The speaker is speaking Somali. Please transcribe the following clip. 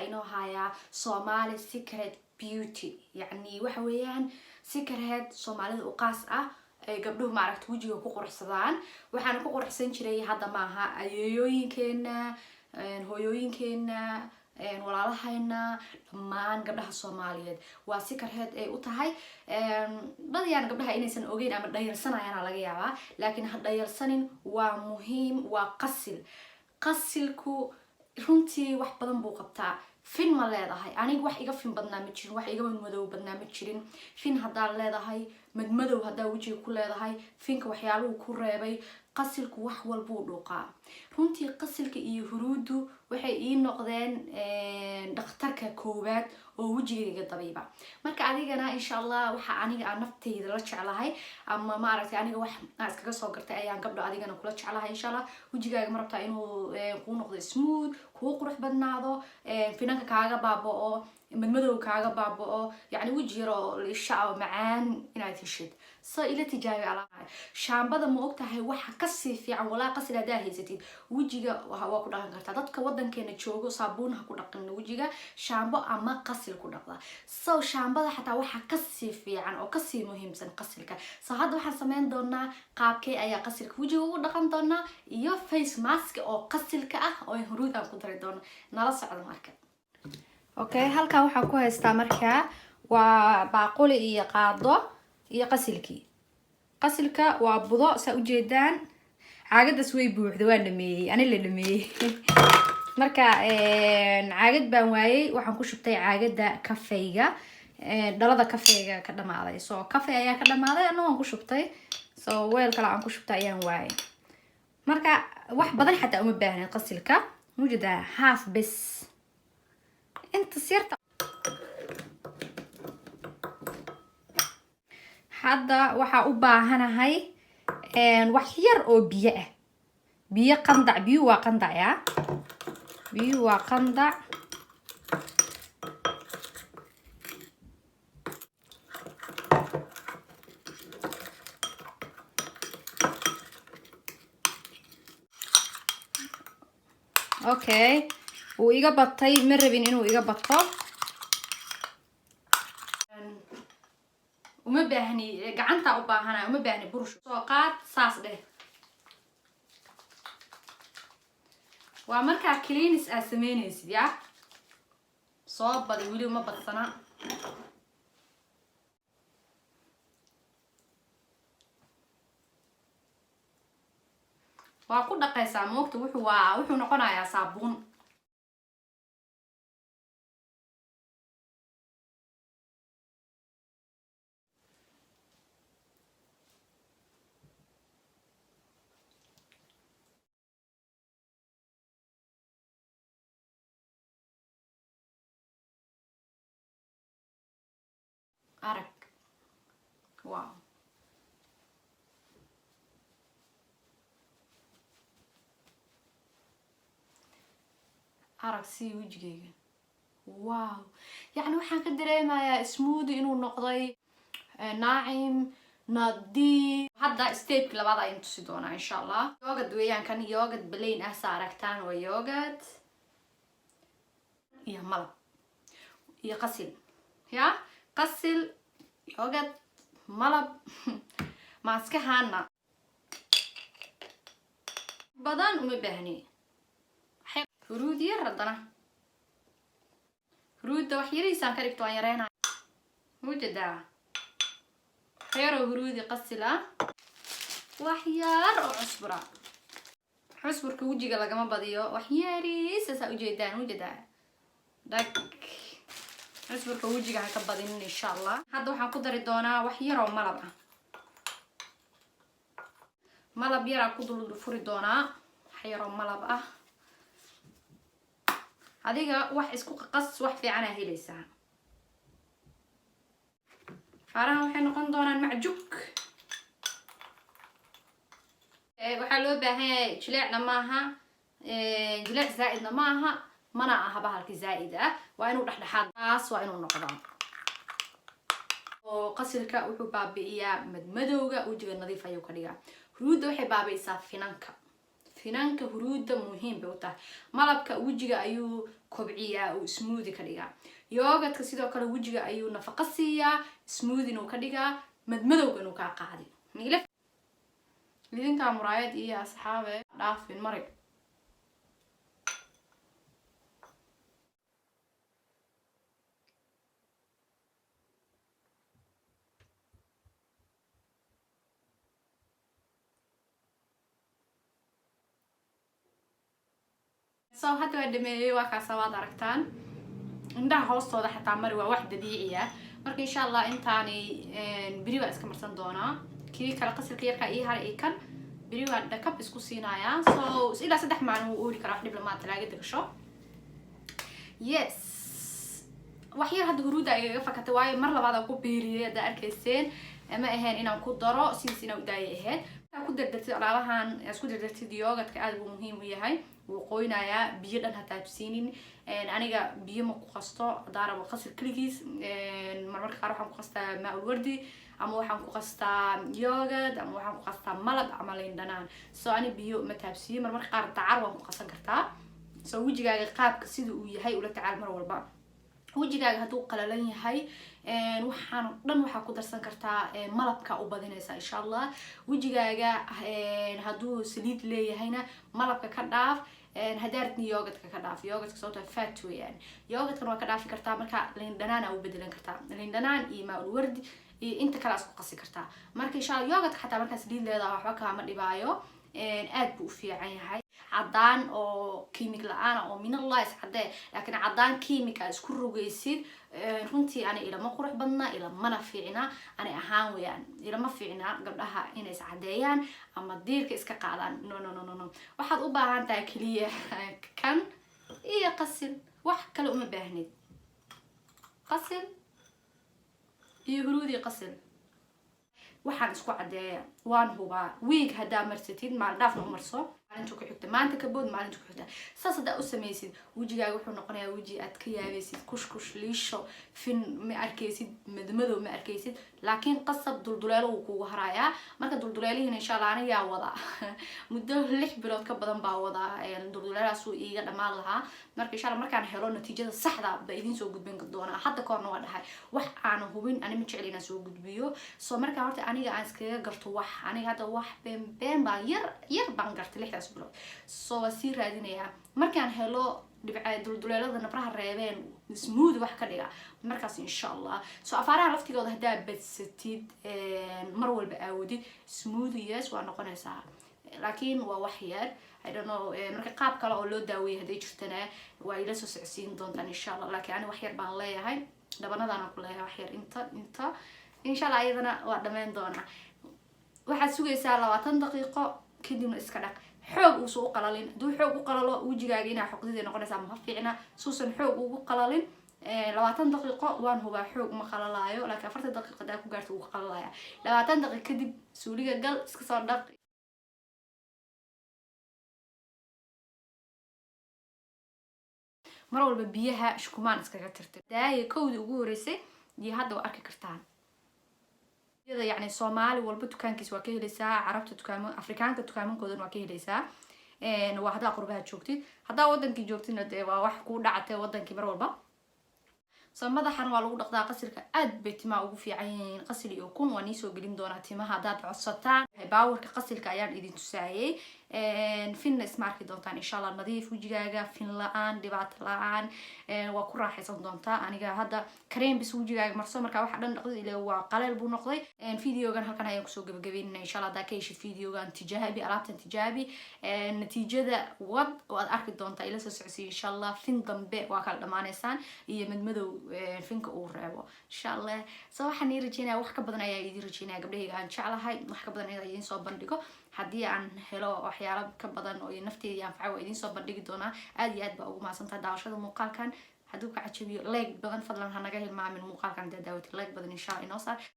inoo hayaa Somali Secret Beauty. Yacni waxa weeyaan secret Soomaalida u qaas ah ay gabdhuhu maaragta wejiga ku quruxsadaan. Waxaana ku quruxsan jiray, hadda maaha, ayeeyooyinkeena, hooyooyinkeena, walaalahayna, dhammaan gabdhaha Soomaaliyeed. Waa secret ay u tahay badiyaan gabdhaha inaysan ogeyn ama dhayalsanayaana laga yaabaa, laakiin ha dhayalsanin, waa muhiim. Waa qasil. Qasilku runtii wax badan buu qabtaa. Fin ma leedahay? Aniga wax iga fin badnaa ma jirin, wax iga madmadow badnaa ma jirin. Fin haddaad leedahay, madmadow haddaa wejiga ku leedahay, finka waxyaaluhu ku reebay, qasilku wax walbuu dhuuqaa runtii. Qasilka iyo huruuddu waxay ii noqdeen dhakhtarka koowaad oo wejigayga dabiiba. Marka adigana insha Allah waxa aniga aan naftayda la jeclahay ama maaragtay aniga wax aan iskaga soo gartay ayaan gabdho adigana kula jeclahay insha Allah. Wejigaaga ma rabtaa inuu kuu noqdo smooth, kuu qurux badnaado, finanka kaaga baaba'o, madmadow kaaga baaba'o, yacni weji yar oo isha oo macaan inaad heshid? So ila tijaabi alaa shaambada. Ma ogtahay waxa kasii fiican walaa qasil haddaa haysatid, wejiga waa ku dhaqan kartaa. Dadka wadankeena joogo saabuun ha ku dhaqan wejiga, shaambo ama qasil ku dhaqda. So shaambada xataa waxa kasii fiican oo kasii muhiimsan qasilka. So hadda waxaan sameyn doonaa qaabkee ayaa qasilka wejiga ugu dhaqan doonaa iyo face mask oo qasilka ah oo huruud aan ku dari doono. Nala socdo marka. Okay, halkan waxaan ku haystaa markaa waa baaquli iyo qaado iyo qasilkii. Qasilka waa budo, saa ujeedaan. Caagadaas way buuxda, waan dhameeyey, ani la dhameeyey. Marka caagad baan waayey, waxaan ku shubtay caagada kafeyga, dhalada kafeyga ka dhamaaday. So kafey ayaa ka dhamaaday, ana waan ku shubtay. So weel kale aan ku shubtay ayaan waayay. Marka wax badan xataa uma baahneed qasilka, mujeedaa, half bes inta sirta. Hadda waxaa u baahanahay wax yar oo biyo ah, biyo qandac. Biyuhu waa qandac, ya, biyuhu waa qandac. Okay, wuu iga batay, ma rabin inuu iga bato. Uma baahni, gacantaa u baahanaya, uma baahni burush. Soo qaad, saas dheh. Waa markaa cleanse aad sameynaysid, ya soo badi, weli uma badsana. Waa ku dhaqaysaa moogta, wuxuu waa wuxuu noqonayaa saabuun. Arag, wow. Arag sii wejigayga, wow. Yacni waxaan ka dareemayaa smooth inuu noqday, naacim, nadiif. Hadda stepki labaad ayaan tusi doonaa insha Allah. Yogurt weeyaan kan, yogurt plain ah, sa aragtaan. Waa yogurt iyo malab iyo qasil, ya, qasil, yogurt, malab. Maaskahana badan uma baahni. Huruud yar haddana, huruudda wax yariisaan ka dhigto, waan yareynaya. Mujeedaa, wax yaroo huruudi qasil ah, wax yar oo cusbura. Cusburka wejiga lagama badiyo, wax yariisa, saa ujeedaan. Ujeedaa, dhag. Cusburka wejiga ha ka badinin insha Allah. Hadda waxaan ku dari doonaa wax yaroo malab ah. Malab yaraa ku dul furi doonaa, wax yaroo malab ah. Adiga wax isku qas, wax fiicanaa helaysaa. Faarahan waxay noqon doonaan macjug. Waxaa loo baahan yahay jileecna maaha, jileec zaa-idna maaha, mana aha bahalki zaa-id ah. Waa inuu dhexdhexaad taas waa inuu noqdaa. Oo qasilka wuxuu baabi'iyaa madmadowga, wejiga nadiif ayuu ka dhigaa. Huruudda waxay baabi'isaa finanka. Finanka huruudda muhiim bay u tahay. Malabka wejiga ayuu kobciyaa, uu smooth ka dhigaa. Yogurtka sidoo kale wejiga ayuu nafaqo siiyaa, smoothing uu ka dhigaa, madmadowgan uu kaa qaadi. Idinkaa muraayad iyo asxaabe dhaafin marig. So hadda waa dhameeyey, waa kaasa, waad aragtaan. Indhaha hoostooda xataa mari, waa wax dabiici ah. Marka insha Allah intaani beri waa iska marsan doonaa. Kii kale qasilka yarkaa ii haray iyo kan beri waa dhakab isku siinayaa. So ilaa 3 maalin wuu ooli karaa, wax dhib lamaa talaagada gasho. Yes, wax yar hadda huruudda igaga fakatay, waayo mar labaad aan ku biiriyay. Haddaa arkayseen, ma ahayn inaan ku daro, sidiis inaan udaayay ahayd. Ku dardartid alaabahan, isku dardartid yogurtka, aad buu muhiim u yahay, wuu qoynayaa. Biyo dhan hataa siinin. Aniga biyo ma ku qasto. Haddaan rabo qasil keligiis, marmarka qaar waxaan ku qastaa maa wardi, ama waxaan ku qastaa yogurt, ama waxaan ku qastaa malab ama liin dhanaan. So ani biyo ma taabsiiyo. Marmarka qaar dacar waan ku qasan kartaa. So wejigaaga qaabka sida uu yahay ula tacaal mar walba. Wejigaaga hadduu qalalan yahay, waxaan dhan waxaa ku darsan kartaa malabka u badinaysa insha Allah. Wejigaaga hadduu saliid leeyahayna, malabka ka dhaaf. Hadaaratni yogurtka ka dhaaf yogurtka, sababtoo fat weeyaan. Yogurtkan waa ka dhaafi kartaa, marka liin dhanaan aa u bedelan kartaa. Liin dhanaan iyo maa wardi iyo inta kale isku qasi kartaa. Marka insha Allah yogurtka xataa markaa saliid leedaha waxba kaama dhibaayo, aad buu u fiican yahay. Cadaan oo kiimik la-aan oo minallah is cadee, laakiin cadaan kiimik aa isku rogaysid, runtii ani ilama qurux badna, ilamana fiicna. Ani ahaan weeyaan, ilama fiicna gabdhaha inay is cadeeyaan ama diirka iska qaadaan. No, no, no, no, no. Waxaad u baahan tahay keliya kan iyo qasil, wax kale uma baahnid. Qasil iyo huruudi, qasil waxaan isku caddeeya. Waan hubaa week haddaa marsatid, maalin dhaafna u marso, maalinta ku xigta, maanta ka bood, maalinta ku xigta, saas haddaa u samaysid, wejigaaga wuxuu noqonayaa weji aad ka yaabaysid. Kushkush liisho, fin ma arkaysid, madmadow ma arkaysid, laakiin qasab dulduleelo wuu kugu harayaa. Marka dulduleelihiina insha Allah anigaa wadaa muddo 6 bilood ka badan baa wadaa, dulduleelahaasuu iiga dhammaan lahaa. Marka insha Allah markaan helo natiijada saxda ba idiin soo gudbin doonaa. Hadda ka horna waa dhahay, wax aanan hubin ani ma jecel inaan soo gudbiyo. So marka horta aniga aan iskaga garto wax, aniga hadda wax been been baan yar yar baan gartay 6daas bilood. So waa sii raadinayaa. Markaan helo dhibca dulduleelada nabraha reebeen smooth wax ka dhiga, markaas insha Allah. So afaaraha laftigooda haddaa badsatid, mar walba aawadid, smooth, yes, waa noqonaysaa, laakiin waa wax yar. I don't know, marka qaab kale oo loo daaweeyay hadday jirtana waa ila soo socodsiin doontaan insha Allah. Laakiin ani wax yar baan leeyahay, dhabanadaan ku leeyahay wax yar, inta insha Allah ayadana waa dhameyn doonaa. Waxaad sugaysaa 20 daqiiqo, kadibna iska dhaq. Xoog uusan u qalalin. Hadduu xoog u qalalo, wejigaaga inaa xoqdida noqonaysaa, ma fiicna. Suusan xoog ugu qalalin 20 daqiiqo, waan hubaa xoog uma qalalaayo, laakiin 40 daqiiqo hadaa ku gaarta wuu qalalaya. 20 daqiiqo kadib suuliga gal, iska soo dhaq. Mar walba biyaha shukumaan iskaga tirtir. Daaya kowdii ugu horeysay iyo hadda waa arki kartaan. Yacni Soomaali walba dukaankiisa waa ka helaysaa, Carabta dukaamo, Afrikaanka dukaamankoodana waa ka helaysaa. Waa haddaa qurbaha joogtid. Haddaa wadankii joogtidna, dee waa wax kuu dhacatay wadankii mar walba. So madaxan waa lagu dhaqdaa qasilka, aad bay timaha ugu fiican yihiin qasil iyo ukun. Waa niisoo gelin doonaa timaha haddaad codsataan. Baawarka qasilka ayaan idin tusaayey. Finna isma arki doontaan insha Allah. Nadiif wejigaaga, fin la-aan, dhibaato la-aan, waa ku raaxaysan doontaa. Aniga hadda kareem bis wejigaaga marso, markaa waxa dhan dhaqdid ile waa qaleel buu noqday. Videogan halkan ayaan kusoo gabagabeynana insha Allah. Haddaa ka heshid videogan, tijaabi alaabtan, tijaabi natiijada, wad waad arki doontaa. Ila soo socodsiiya insha Allah. Fin dambe waa kala dhamaanaysaan iyo madmadow finka uu reebo insha Allah. So waxaan ii rajeynaya, wax ka badan ayaa idiin rajeynaya gabdhahayga aan jeclahay, wax ka badan inaan idiin soo bandhigo. Haddii aan helo waxyaalo ka badan oo nafteedii anfaca, waa idiin soo bandhigi doonaa. Aad iyo aad baa ugu mahadsantaha daawashada muuqaalkan. Hadduu ka cajabiyo, like badan fadlan ha naga hilmaamin. Muuqaalkan hadaa daawatid, like badan insha Allah inoo saar.